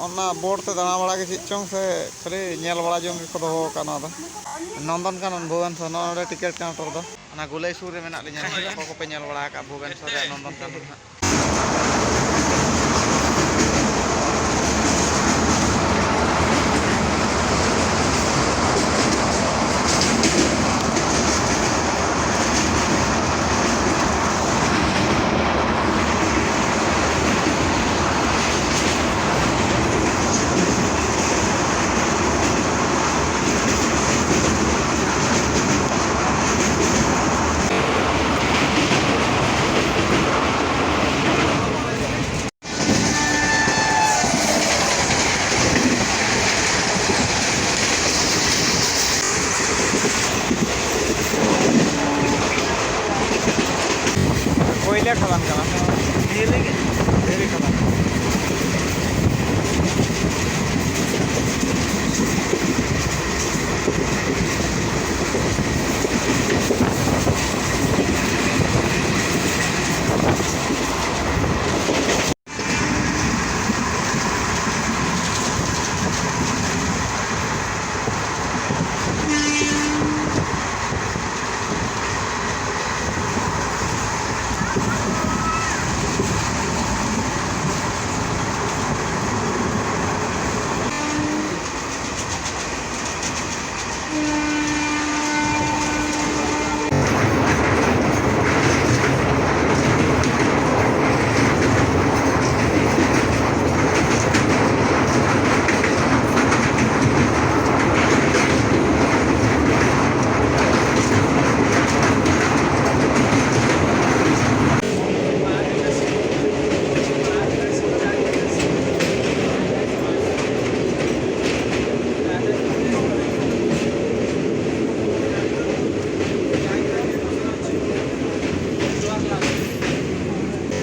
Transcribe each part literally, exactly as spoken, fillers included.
ᱚᱱᱟ ᱵᱳᱨᱰ ᱛᱮ ᱫᱟᱬᱟ ᱵᱟᱲᱟ ᱜᱮ ᱪᱮᱫ ᱪᱚᱝ ᱥᱮ ᱠᱷᱟᱹᱞᱤ ᱧᱮᱞ ᱵᱟᱲᱟ ᱡᱚᱝ ᱜᱮᱠᱚ ᱫᱚᱦᱚ ᱟᱠᱟᱫ ᱱᱚᱣᱟ ᱫᱚ᱾ ᱱᱚᱱᱫᱚᱱ ᱠᱟᱱᱚᱱ ᱵᱷᱩᱵᱚᱱᱮᱥᱚᱨ, ᱱᱚᱜᱼᱚ ᱱᱚᱰᱮ ᱴᱤᱠᱤᱴ ᱠᱟᱣᱩᱱᱴᱟᱨ ᱫᱚ᱾ ᱚᱱᱟ ᱜᱩᱞᱟᱹᱭ ᱥᱩᱨ ᱨᱮ ᱢᱮᱱᱟᱜ ᱞᱤᱧᱟ᱾ ᱚᱠᱚᱭ ᱠᱚᱯᱮ ᱧᱮᱞ ᱵᱟᱲᱟ ᱟᱠᱟᱫ ᱵᱷᱩᱵᱚᱱᱮᱥᱚᱨ ᱨᱮᱭᱟᱜ ᱱᱚᱱᱫᱚᱱ ᱠᱟᱱᱚᱱ ᱦᱟᱸᱜ? ᱠᱚᱭᱞᱟ ᱠᱷᱟᱫᱟᱱ ᱠᱟᱱᱟ᱾ ᱫᱷᱤᱨᱤ ᱜᱮ᱾ ᱫᱷᱤᱨᱤ ᱠᱷᱟᱫᱟᱱ᱾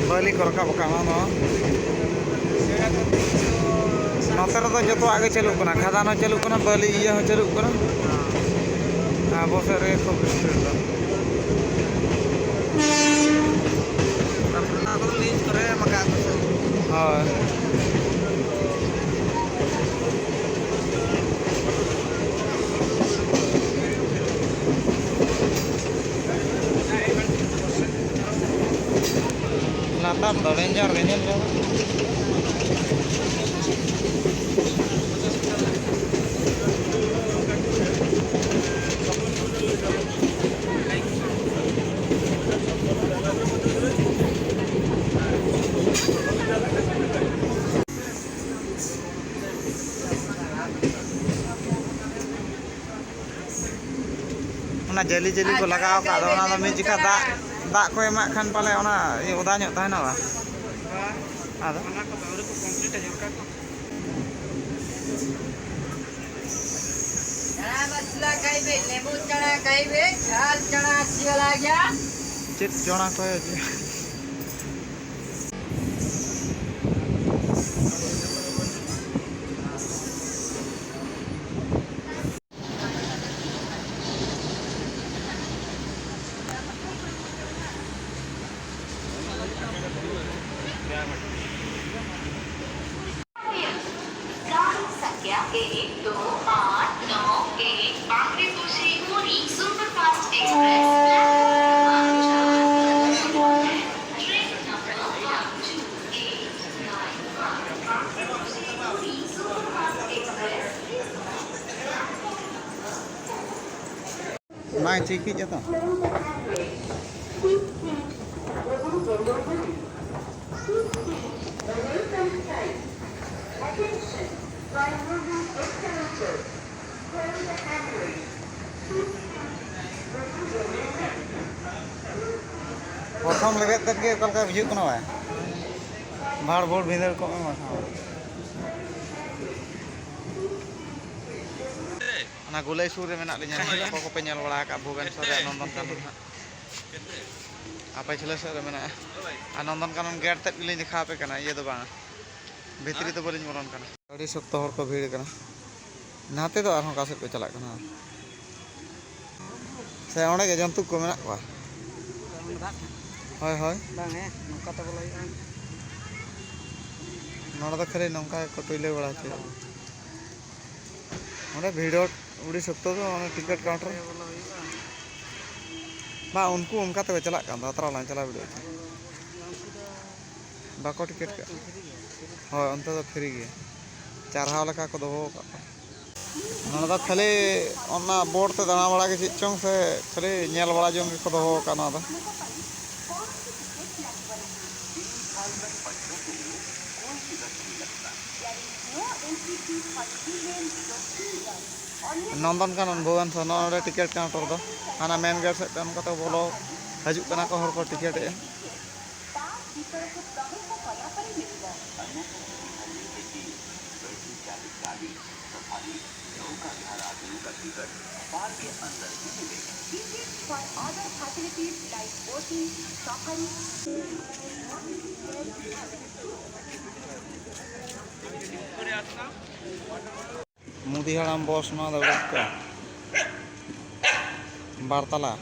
ᱵᱟᱹᱞᱤ ᱠᱚ ᱨᱟᱠᱟᱵ ᱟᱠᱟᱫ ᱱᱚᱣᱟ᱾ ᱱᱚᱛᱮ ᱨᱮᱫᱚ ᱡᱚᱛᱚᱣᱟᱜ ᱜᱮ ᱪᱟᱹᱞᱩᱜ ᱠᱟᱱᱟ, ᱠᱷᱟᱫᱟᱱ ᱦᱚᱸ ᱪᱟᱹᱞᱩᱜ ᱠᱟᱱᱟ, ᱵᱟᱹᱞᱤ ᱤᱭᱟᱹ ᱦᱚᱸ ᱪᱟᱹᱞᱩᱜ ᱠᱟᱱᱟ᱾ ᱟᱵᱚ ᱥᱮᱫ ᱨᱮᱜᱮ ᱠᱷᱩᱵ ᱰᱷᱮᱨ ᱫᱚ᱾ ᱚᱱᱟ ᱠᱚᱫᱚ ᱞᱤᱡ ᱠᱚᱨᱮ ᱮᱢ ᱟᱠᱟᱫ ᱠᱚ᱾ ᱦᱳᱭ᱾ ᱨᱮᱧᱡᱟᱨ ᱜᱮ ᱧᱮᱞ ᱢᱮ᱾ ᱚᱱᱟ ᱡᱟᱹᱞᱤ ᱡᱟᱹᱞᱤ ᱠᱚ ᱞᱟᱜᱟᱣ ᱟᱠᱟᱫ ᱫᱚ, ᱚᱱᱟ ᱫᱚ ᱢᱤᱫ ᱡᱚᱠᱷᱟ ᱫᱟᱜ, ᱫᱟᱜ ᱠᱚ ᱮᱢᱟᱜ ᱠᱷᱟᱱ ᱯᱟᱞᱮ ᱚᱱᱟ ᱤᱭᱟᱹ ᱚᱫᱟ ᱧᱚᱜ ᱛᱟᱦᱮᱱᱟ ᱵᱟ? ᱟᱫᱚ ᱚᱱᱟ ᱠᱚ ᱟᱹᱣᱨᱤ ᱠᱚ ᱠᱚᱢᱯᱞᱤᱴᱟ ᱡᱷᱚᱨᱠᱟ ᱠᱚ᱾ ᱪᱟᱬᱟ ᱢᱟᱥᱞᱟ ᱠᱟᱭᱵᱮ, ᱞᱮᱵᱩ ᱪᱟᱬᱟ ᱠᱟᱭᱵᱮ, ᱡᱷᱟᱞ ᱪᱟᱬᱟ ᱥᱤᱭᱟᱞᱟ ᱜᱮᱭᱟ᱾ ᱪᱮᱫ ᱪᱚᱬᱟ ᱠᱚ? गाड़ी संख्या एक दो आठ नौ एक Bandra to Shivpuri superfast express platform क्रमांक चार पर मौजूद है। Train number one two eight nine one Bandra to Shivpuri superfast express. ᱵᱟᱝ ᱪᱤᱠᱤᱡ ᱟᱛᱚ᱾ ᱯᱨᱚᱛᱷᱚᱢ ᱞᱮᱵᱮᱫ ᱛᱮᱫ ᱜᱮ ᱚᱠᱟ ᱞᱮᱠᱟ ᱵᱩᱡᱷᱟᱹᱜ ᱠᱟᱱᱟ ᱵᱟᱭ? ᱵᱷᱟᱲ ᱵᱷᱩᱲ ᱵᱷᱤᱸᱫᱟᱹᱲ ᱠᱚᱜ ᱢᱮ ᱵᱟᱠᱷᱟᱱ᱾ ᱚᱱᱟ ᱜᱩᱞᱟᱹᱭ ᱥᱩᱨ ᱨᱮ ᱢᱮᱱᱟᱜ ᱞᱤᱧᱟ᱾ ᱚᱠᱚᱭ ᱠᱚᱯᱮ ᱧᱮᱞ ᱵᱟᱲᱟ ᱟᱠᱟᱫ ᱵᱷᱩᱵᱮᱱᱥᱚᱨ ᱨᱮᱭᱟᱜ ᱱᱚᱱᱫᱚᱱ ᱠᱟᱱᱚᱱ ᱦᱟᱸᱜ? ᱟᱨ ᱯᱟᱹᱪᱷᱞᱟᱹ ᱥᱮᱫ ᱨᱮ ᱢᱮᱱᱟᱜᱼᱟ᱾ ᱟᱨ ᱱᱚᱱᱫᱚᱱ ᱠᱟᱱᱚᱱ ᱜᱮᱴ ᱛᱮᱫ ᱜᱮᱞᱤᱧ ᱫᱮᱠᱷᱟᱣ ᱟᱯᱮ ᱠᱟᱱᱟ, ᱤᱭᱟᱹ ᱫᱚ ᱵᱟᱝᱟ, ᱵᱷᱤᱛᱨᱤ ᱫᱚ ᱵᱟᱹᱞᱤᱧ ᱵᱚᱞᱚᱱ ᱠᱟᱱᱟ᱾ ᱟᱹᱰᱤ ᱥᱚᱠᱛᱚ ᱦᱚᱲ ᱠᱚ ᱵᱷᱤᱲ ᱠᱟᱱᱟ᱾ ᱱᱟᱛᱮ ᱫᱚ ᱟᱨᱦᱚᱸ ᱚᱠᱟ ᱥᱮᱫ ᱠᱚ ᱪᱟᱞᱟᱜ ᱠᱟᱱᱟ? ᱥᱮ ᱚᱸᱰᱮ ᱜᱮ ᱡᱚᱱᱛᱩ ᱠᱚ ᱢᱮᱱᱟᱜ ᱠᱚᱣᱟ? ᱦᱳᱭ, ᱦᱳᱭ᱾ ᱵᱟᱝ ᱦᱮᱸ, ᱱᱚᱝᱠᱟ ᱛᱮ ᱵᱚᱞᱚ ᱦᱩᱭᱩᱜᱼᱟ᱾ ᱱᱚᱰᱮ ᱫᱚ ᱠᱷᱟᱹᱞᱤ ᱱᱚᱝᱠᱟ ᱜᱮᱠᱚ ᱴᱩᱭᱞᱟᱹ ᱵᱟᱲᱟ ᱦᱚᱪᱚᱭᱟ᱾ ᱚᱸᱰᱮ ᱵᱷᱤᱲ ᱟᱹᱰᱤ ᱥᱚᱠᱛᱚ ᱫᱚ, ᱚᱱᱮ ᱴᱤᱠᱤᱴ ᱠᱟᱣᱩᱱᱴᱟᱨ᱾ ᱵᱚᱞᱚ ᱦᱩᱭᱩᱜᱼᱟ᱾ ᱵᱟᱝ, ᱩᱱᱠᱩ ᱚᱱᱠᱟ ᱛᱮᱠᱚ ᱪᱟᱞᱟᱜ ᱠᱟᱱ ᱫᱚ, ᱟᱛᱨᱟ ᱞᱟᱝ ᱪᱟᱞᱟᱣ ᱵᱷᱤᱲᱟᱹᱜ ᱦᱚᱪᱚ᱾ ᱩᱱᱠᱩ ᱫᱚ ᱵᱟᱠᱚ ᱴᱤᱠᱤᱴ ᱠᱟᱜᱼᱟ᱾ ᱦᱳᱭ, ᱚᱱᱛᱮ ᱫᱚ ᱯᱷᱨᱤ ᱜᱮ, ᱪᱟᱨᱦᱟᱣ ᱞᱮᱠᱟ ᱠᱚ ᱫᱚᱦᱚ ᱟᱠᱟᱫ ᱠᱚᱣᱟ᱾ ᱱᱚᱰᱮ ᱫᱚ ᱠᱷᱟᱹᱞᱤ ᱚᱱᱟ ᱵᱳᱨᱰ ᱛᱮ ᱫᱟᱬᱟ ᱵᱟᱲᱟ ᱜᱮ ᱪᱮᱫ ᱪᱚᱝ ᱥᱮ ᱠᱷᱟᱹᱞᱤ ᱧᱮᱞ ᱵᱟᱲᱟ ᱡᱚᱝ ᱜᱮᱠᱚ ᱫᱚᱦᱚ ᱟᱠᱟᱫ ᱱᱚᱣᱟ ᱫᱚ᱾ ᱱᱚᱱᱫᱚᱱ ᱠᱟᱱᱚᱱ ᱵᱷᱩᱵᱚᱱ ᱥᱚᱨ, ᱱᱚᱜᱼᱚ ᱱᱚᱰᱮ ᱴᱤᱠᱤᱴ ᱠᱟᱣᱩᱱᱴᱟᱨ ᱫᱚ᱾ ᱦᱟᱱᱟ ᱢᱮᱱ ᱜᱮᱴ ᱥᱮᱫ ᱛᱮ ᱚᱱᱠᱟ ᱛᱮ ᱵᱚᱞᱚ ᱦᱤᱡᱩᱜ ᱠᱟᱱᱟ ᱠᱚ ᱦᱚᱲ ᱠᱚ ᱴᱤᱠᱤᱴ ᱮᱫᱼᱟ᱾ ᱢᱩᱫᱤ ᱦᱟᱲᱟᱢ ᱵᱚᱥ ᱱᱚᱣᱟ ᱫᱚ ᱩᱰᱩᱠ ᱠᱚ᱾ ᱵᱟᱨ ᱛᱟᱞᱟ᱾